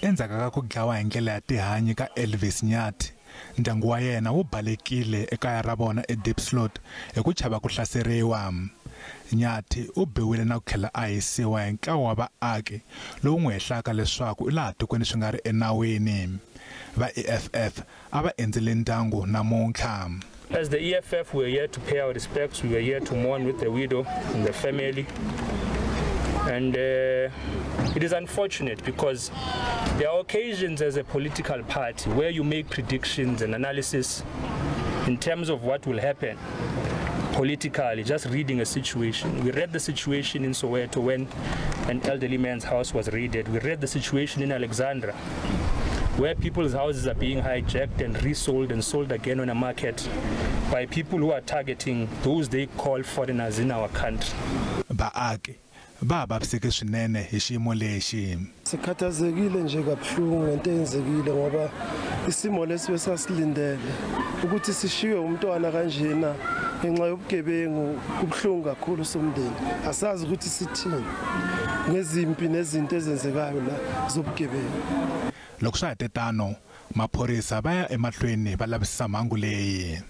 Endzhaku ka ku dlawa hi ndlela ya tihanyi ka Elvis Nyathi, ndyangu wa yena wu balekile ekaya ra vona eDiepsloot hi ku chava ku hlaseriwa. Nyathi u biwile na ku tlhela a hisiwa hi ntlawa wa vaaki lowu n'wi hehlaka leswaku u laha tikweni swi nga ri enawini. Va EFF a va endzele ndyangu namuntlha. As the EFF, we are here to pay our respects. We are here to mourn with the widow and the family. And it is unfortunate because there are occasions as a political party where you make predictions and analysis in terms of what will happen politically, just reading a situation. We read the situation in Soweto when an elderly man's house was raided. We read the situation in Alexandra, where people's houses are being hijacked and resold and sold again on a market by people who are targeting those they call foreigners in our country. Vaaki va vaviseke swinene hi xiyimo lexi. Sikhathazekile nje kabuhlungu ngento eyenzekile ngoba isimo lesi besasilindele ukuthi sishiwe umntwana kanjena ngenxa yobugebengu. Kubuhlungu kakhulu somndeni, asazi ukuthi sithini ngezimpi nezinto ezenzekayo la zobugebengu. Loko swa ha te tano, maphorisa va ya emahlweni va lavisisa mhangu leyi.